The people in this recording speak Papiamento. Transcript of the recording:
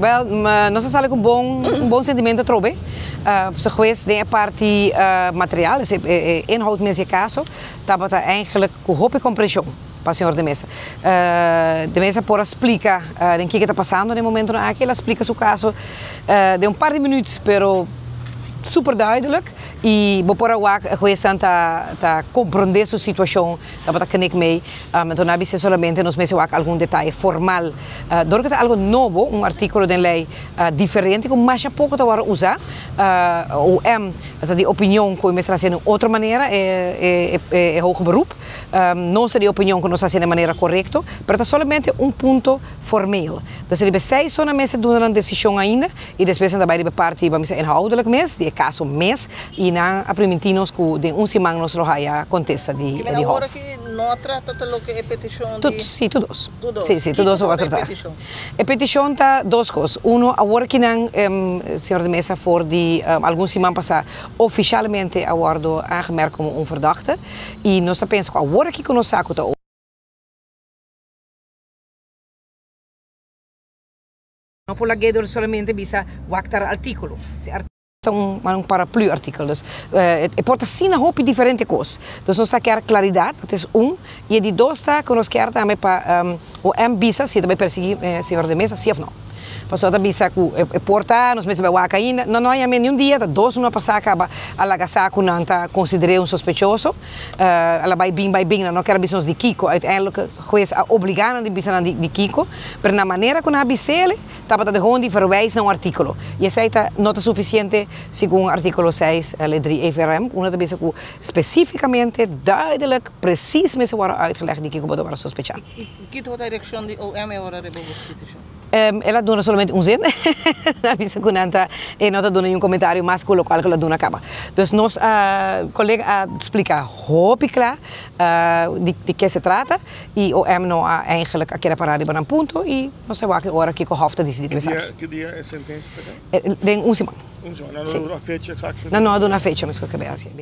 Wel, nos a sali cu bon, un bon sentimento atrobe. Su hues den e parti material, dus e inhoud mes di e caso, tabata eigenlijk cu hopi comprension pa señor De Meza. De Meza por a splica den kico ta pasando den e momentonan aki. El a splica su caso den un par di minuut, pero super duidelijk y bo por a wak e huesnan ta ta comprende su situacion, tabata knik mee. Anto nan a bisa solamente nos mester wak algun detaye formal. Dor ku ta algo nobo, un artíkulo den lei diferente ku masha poko ta wòrdu usá, OM ta di opinion ku e mester hasié den otro manera, e e hoger beroep. Nos ta di opinion ku nos ta hasié den manera korekto, pero ta solamente un punto formeel. Dus riba esei so nan mester duna nan desishon ainda i despues nan ta bai riba e parti, ban bisa, inhoudelijk mes, di e kaso mes, i nan a primintí nos ku den un siman nos lo haya kontesta di Kimen di awor hof. aki no a trata ta loke e petishon di. Si, tur dos. Tur dos. Si, si, tur dos Kiko lo a tabata e trata. petishon? E petishon ta dos kos. Uno, awor aki nan señor de Meza for di algun siman pasá ofishalmente a wòrdu aangemerkt komo un verdachte i nos ta pensa ku awor aki ku nos sa ku ta. No por lag'é dor solamente bisa wak tar artíkulo. Si artíkulo ta un un paraplu artíkulo. Dus e por ta asina hopi diferente kos. Dus nos ta kier klaridat, dat es un. I e di dos ta ku nos kier tambe pa OM bisa si e ta bai persiguí señor de Meza, si òf no. Pasobra ta bisa ku e por ta, nos mester bai wak ainda. No, no a yam'é niun dia, ta dos luna pasá kaba a laga sa ku nan ta konsider'é un sospechoso. A la bai bin bai bin, nan no kier a bisa nos di kiko. Uiteindelijk hues a obligá nan di bisa nan di kiko, pero na manera ku nan a bis'el tabata de gewoon di verwijs na un artíkulo. I esei ta no ta sufisiente segun artíkulo seis lid drie EVRM, unda ta bisa ku spesífikamente, duidelijk, presis mester wòrdu uitgelegd di kiko bo ta wòrdu sospechá. I ki tabata e reakshon di OM e ora riba bo petishon? El a duna solamente un zin. Nan a bisa ku nan ta e no ta duna niun komentario mas ku lokual ku el a duna kaba. Dus nos kolega a splika hopi kla di di ke se trata i OM no a eigenlijk a keda pará riba nan punto i nos ta wak e ora kiko hòf ta disidí riba esaki. Ki dia e sentensia ta kai? Den un siman. Un siman. Nan no a duna fecha eksakto? Nan no a duna fecha, meskos ke bai hasi.